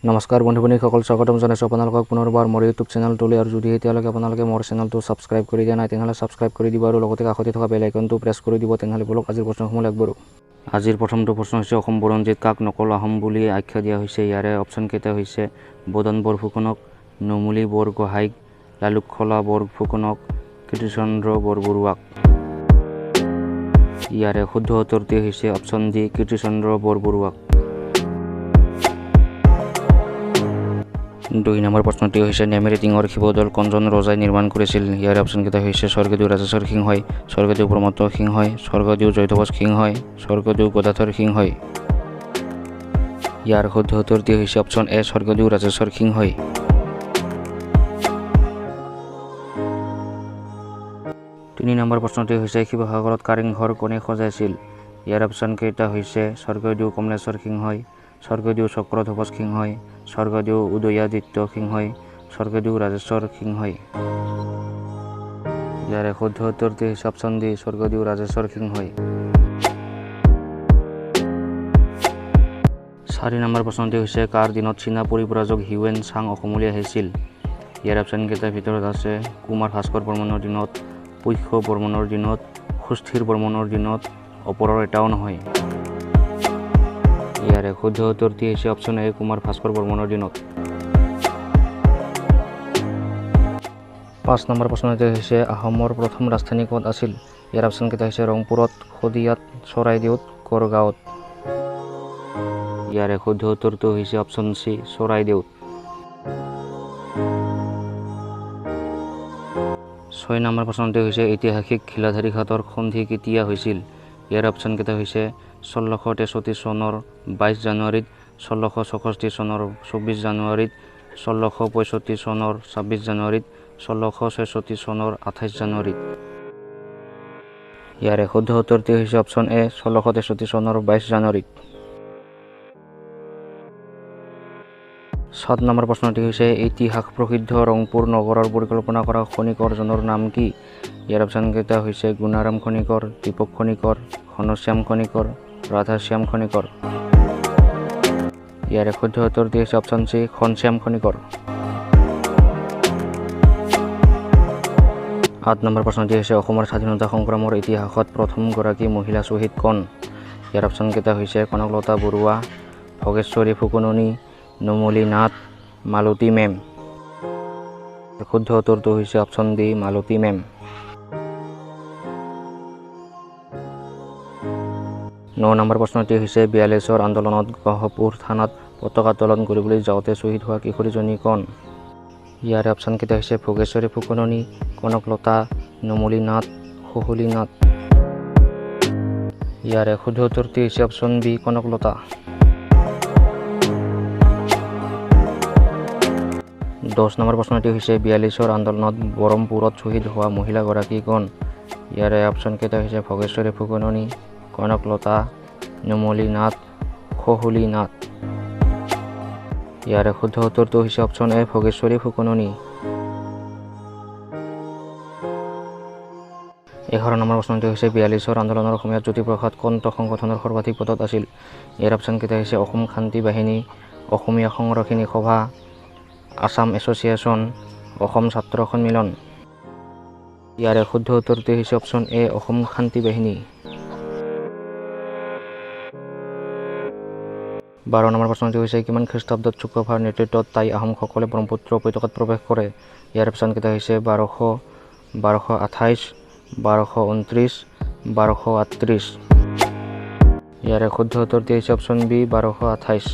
নমস্কাৰ বন্ধু বান্ধৱীসকল, স্বাগতম জনাইছোঁ আপোনালোকক পুনৰবাৰ মোৰ ইউটিউব চেনেলটোলৈ। আৰু যদি এতিয়ালৈকে আপোনালোকে মোৰ চেনেলটো ছাবস্ক্ৰাইব কৰি দিয়া নাই, তেনেহ'লে ছাবস্ক্ৰাইব কৰি দিব আৰু লগতে কাষতে থকা বেল আইকনটো প্ৰেছ কৰি দিব। তেনেহ'লে ব'লক আজিৰ প্ৰশ্নসমূহ আগবাঢ়ো। আজিৰ প্ৰথমটো প্ৰশ্ন হৈছে, অসম বুৰঞ্জীত কাক নকল আহোম বুলি আখ্যা দিয়া হৈছে? ইয়াৰে অপশ্যনকেইটা হৈছে বদন বৰফুকনক, নুমলী বৰগোহাঁইক, লালুকসোলা বৰফুকনক, কীৰ্তিচন্দ্ৰ বৰবৰুৱাক। ইয়াৰে শুদ্ধ উত্তৰটি হৈছে অপশ্যন ডি, কীৰ্তিচন্দ্ৰ বৰবৰুৱাক। দুই নম্বৰ প্ৰশ্নটি হৈছে, নেমেৰিটিঙৰ শিৱদৌল কোনজন ৰজাই নিৰ্মাণ কৰিছিল? ইয়াৰে অপশ্যনকেইটা হৈছে স্বৰ্গদেউ ৰাজেশ্বৰ সিংহই, স্বৰ্গদেউ প্ৰমত্ত সিংহই, স্বৰ্গদেউ জয়ধ্বজ সিংহই, স্বৰ্গদেউ গদাধৰ সিংহই। ইয়াৰ শুদ্ধ উত্তৰটি হৈছে অপশ্যন এ, স্বৰ্গদেউ ৰাজেশ্বৰ সিংহই। তিনি নম্বৰ প্ৰশ্নটি হৈছে, শিৱসাগৰত কাৰেংঘৰ কোনে সজাইছিল? ইয়াৰ অপশ্যনকেইটা হৈছে স্বৰ্গদেউ কমলেশ্বৰ সিংহই, স্বৰ্গদেউ চক্ৰধ্বজ সিংহই, স্বৰ্গদেউ উদয়াদিত্য সিংহই, স্বৰ্গদেউ ৰাজেশ্বৰ সিংহই। ইয়াৰে শুদ্ধ উত্তৰটি হৈছে অপশ্যন ডি, স্বৰ্গদেউ ৰাজেশ্বৰ সিংহই। চাৰি নম্বৰ প্ৰশ্নটি হৈছে, কাৰ দিনত চীনা পৰিব্ৰাজক হিউৱেন চাং অসমলৈ আহিছিল? ইয়াৰ অপশ্যনকেইটাৰ ভিতৰত আছে কুমাৰ ভাস্কৰ বৰ্মনৰ দিনত, পুষ্য বৰ্মনৰ দিনত, সুস্থিৰ বৰ্মনৰ দিনত, ওপৰৰ এটাও নহয়। ইয়াৰে শুদ্ধ উত্তৰটি হৈছে অপশ্যন এ, কুমাৰ ভাস্কৰ বৰ্মনৰ দিনত। পাঁচ নম্বৰ প্ৰশ্নটি হৈছে, আহোমৰ প্ৰথম ৰাজধানী ক'ত আছিল? ইয়াৰ অপশ্যনকেইটা হৈছে ৰংপুৰত, শদিয়াত, চৰাইদেউত, গড়গাঁৱত। ইয়াৰে শুদ্ধ উত্তৰটো হৈছে অপশ্যন চি, চৰাইদেউত। ছয় নম্বৰ প্ৰশ্নটি হৈছে, ঐতিহাসিক ঘিলাধাৰী ঘাটৰ সন্ধি কেতিয়া হৈছিল? ইয়াৰ অপশ্যনকেইটা হৈছে 1663 চনৰ 22 জানুৱাৰীত, 1666 চনৰ 24 জানুৱাৰীত, 1665 চনৰ 26 জানুৱাৰীত, 1666 চনৰ 28 জানুৱাৰীত। ইয়াৰে শুদ্ধ উত্তৰটি হৈছে অপশ্যন এ, 1663 চনৰ 22 জানুৱাৰীত। সাত নম্বৰ প্ৰশ্নটি হৈছে, ইতিহাস প্ৰসিদ্ধ ৰংপুৰ নগৰৰ পৰিকল্পনা কৰা খনিকৰজনৰ নাম কি? ইয়াৰ অপশ্যনকেইটা হৈছে গুণাৰাম খনিকৰ, দীপক খনিকৰ, ঘনশ্যাম খনিকৰ, ৰাধাশ্যাম খনিকৰ। ইয়াৰে শুদ্ধ উত্তৰটি হৈছে অপশ্যন চি, ঘনশ্যাম খনিকৰ। আঠ নম্বৰ প্ৰশ্নটি হৈছে, অসমৰ স্বাধীনতা সংগ্ৰামৰ ইতিহাসত প্ৰথমগৰাকী মহিলা শ্বহীদ কোন? ইয়াৰ অপশ্যনকেইটা হৈছে কনকলতা বৰুৱা, ভোগেশ্বৰী ফুকননী, নুমলী নাথ, মালতী মেম। শুদ্ধ উত্তৰটো হৈছে অপশ্যন ডি, মালতী মেম। ন নম্বৰ প্ৰশ্নটি হৈছে, বিয়াল্লিছৰ আন্দোলনত গহপুৰ থানাত পতাকা উত্তোলন কৰিবলৈ যাওঁতে শ্বহীদ হোৱা কিশোৰীজনী কোন? ইয়াৰে অপশ্যনকেইটা হৈছে ভোগেশ্বৰী ফুকননী, কনকলতা, নুমলী নাথ, সুহুলী নাথ। ইয়াৰে শুদ্ধ উত্তৰটি হৈছে অপশ্যন বি, কনকলতা। 10 নম্বৰ প্ৰশ্নটি হৈছে, বিয়াল্লিছৰ আন্দোলনত বৰমপুৰত শ্বহীদ হোৱা মহিলাগৰাকী কোন? ইয়াৰে অপশ্যনকেইটা হৈছে ভোগেশ্বৰী ফুকননী, কনকলতা, নুমলী নাথ, খহুলী নাথ। ইয়াৰে শুদ্ধ উত্তৰটো হৈছে অপশ্যন এ, ভোগেশ্বৰী ফুকননী। 11 নম্বৰ প্ৰশ্নটি হৈছে, বিয়াল্লিছৰ আন্দোলনৰ সময়ত জ্যোতিপ্ৰসাদ কোনটো সংগঠনৰ সৰ্বাধিক পদত আছিল? ইয়াৰ অপশ্যনকেইটা হৈছে অসম শান্তি বাহিনী, অসমীয়া সংৰক্ষিণী সভা, আছাম এছ'চিয়েশ্যন, অসম ছাত্ৰ সন্মিলন। ইয়াৰে শুদ্ধ উত্তৰটি হৈছে অপশ্যন এ, অসম শান্তি বাহিনী। 12 নম্বৰ প্ৰশ্নটি হৈছে, কিমান খ্ৰীষ্টাব্দত চুকাফাৰ নেতৃত্বত টাই আহোমসকলে ব্ৰহ্মপুত্ৰ উপত্যকাত প্ৰৱেশ কৰে? ইয়াৰ অপশ্যনকেইটা হৈছে 1200, 1228, 1229, 1238। ইয়াৰে শুদ্ধ উত্তৰটি হৈছে অপশ্যন বি, 1228।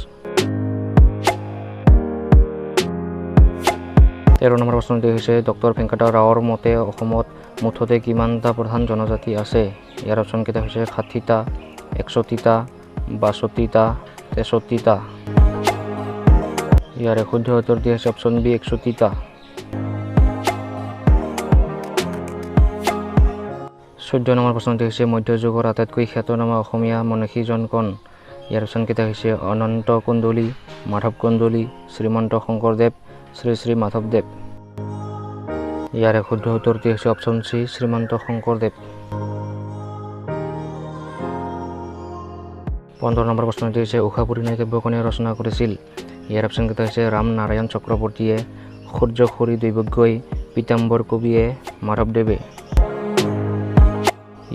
13 নম্বৰ প্ৰশ্নটি হৈছে, ডক্টৰ ভেংকটা ৰাওৰ মতে অসমত মুঠতে কিমানটা প্ৰধান জনজাতি আছে? ইয়াৰ অপশ্যনকেইটা হৈছে 60টা, 61টা, 62টা, 63টা। ইয়াৰে শুদ্ধ উত্তৰটি হৈছে অপশ্যন বি, 61টা। 14 নম্বৰ প্ৰশ্নটি হৈছে, মধ্যযুগৰ আটাইতকৈ খ্যাতনামা অসমীয়া মনীষীজন কোন? ইয়াৰ অপশ্যনকেইটা হৈছে অনন্ত কুন্দলী, মাধৱ কুন্দলী, শ্ৰীমন্ত শংকৰদেৱ, শ্ৰী শ্ৰী মাধৱদেৱ। ইয়াৰে শুদ্ধ উত্তৰটি হৈছে অপশ্যন চি, শ্ৰীমন্ত শংকৰদেৱ। 15 নম্বৰ প্ৰশ্নটি হৈছে, ঊষা পৰিণয় কাব্য কোনে ৰচনা কৰিছিল? ইয়াৰ অপশ্যনকেইটা হৈছে ৰাম নাৰায়ণ চক্ৰৱৰ্তীয়ে, সূৰ্যসুৰী দৈৱজ্ঞই, পীতাম্বৰ কবিয়ে, মাধৱদেৱে।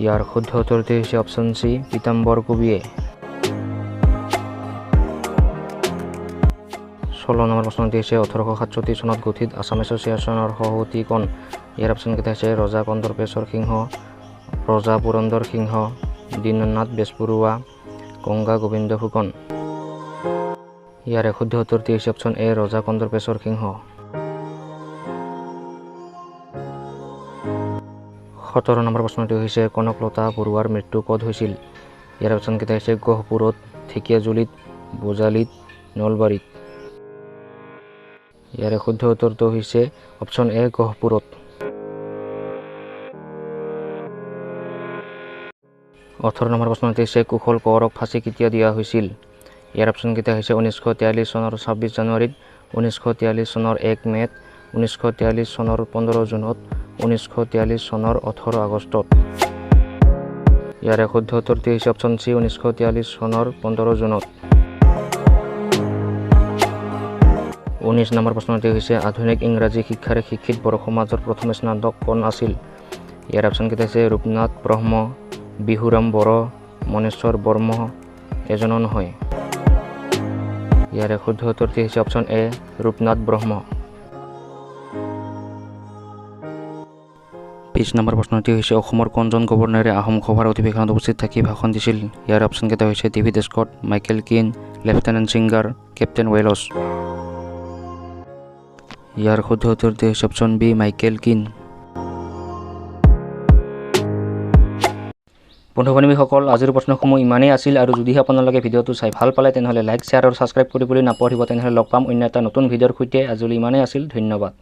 ইয়াৰ শুদ্ধ উত্তৰটি হৈছে অপশ্যন চি পীতাম্বৰ কবিয়ে। 16 নম্বৰ প্ৰশ্নটি হৈছে 1867 চনত গঠিত আছাম এছ'চিয়েশ্যনৰ সভাপতি কোন? ইয়াৰ অপশ্যনকেইটা হৈছে ৰজা কন্দৰ্পেশ্বৰ সিংহ, ৰজা পুৰন্দৰ সিংহ, দীননাথ বেজবৰুৱা, গংগা গোবিন্দ ফুকন। ইয়াৰে শুদ্ধ উত্তৰটি হৈছে অপশ্যন এ ৰজা কন্দৰ্পেশ্বৰ সিংহ। 17 নম্বৰ প্ৰশ্নটি হৈছে কনকলতা বৰুৱাৰ মৃত্যু ক'ত হৈছিল? ইয়াৰ অপশ্যনকেইটা হৈছে গহপুৰত, ঢেকীয়াজুলিত, বজালীত, নলবাৰীত। ইয়াৰে শুদ্ধ উত্তৰটো হৈছে অপশ্যন এ গহপুৰত। 18 নম্বৰ প্ৰশ্নটি হৈছে কুশল কোঁৱৰক ফাঁচি কেতিয়া দিয়া হৈছিল? ইয়াৰ অপশ্যনকেইটা হৈছে 1943 চনৰ 26 জানুৱাৰীত, 1943 চনৰ 1 মে'ত, 1943 চনৰ 15 জুনত, 1943 চনৰ 18 আগষ্টত। ইয়াৰে শুদ্ধ উত্তৰটি হৈছে অপশ্যন চি 1943 চনৰ 15 জুনত। 19 নম্বৰ প্ৰশ্নটি হৈছে আধুনিক ইংৰাজী শিক্ষাৰে শিক্ষিত বড়ো সমাজৰ প্ৰথম স্নাতক কোন আছিল? ইয়াৰ অপশ্যনকেইটা হৈছে ৰূপনাথ ব্ৰহ্ম, বিহুৰাম বড়ো, মনেশ্বৰ বৰ্ম, এজনো নহয়। ইয়াৰে শুদ্ধ উত্তৰটি হৈছে অপশ্যন এ ৰূপনাথ ব্ৰহ্ম। 20 নম্বৰ প্ৰশ্নটি হৈছে অসমৰ কোনজন গভৰ্ণৰে আহোম সভাৰ অধিৱেশনত উপস্থিত থাকি ভাষণ দিছিল? ইয়াৰ অপশ্যনকেইটা হৈছে David Scott, Michael Keane, lieutenant Singer, captain Wales. ইয়াৰ শুদ্ধ উত্তৰটি হৈছে অপশ্যন বি মাইকেল কিন। বন্ধু বান্ধৱীসকল, আজিৰ প্ৰশ্নসমূহ ইমানেই আছিল আৰু যদিহে আপোনালোকে ভিডিঅ'টো চাই ভাল পালে তেনেহ'লে লাইক, শ্বেয়াৰ আৰু ছাবস্ক্ৰাইব কৰিবলৈ নাপাহৰিব। তেনেহ'লে লগ পাম অন্য এটা নতুন ভিডিঅ'ৰ সৈতে। আজিলৈ ইমানেই আছিল, ধন্যবাদ।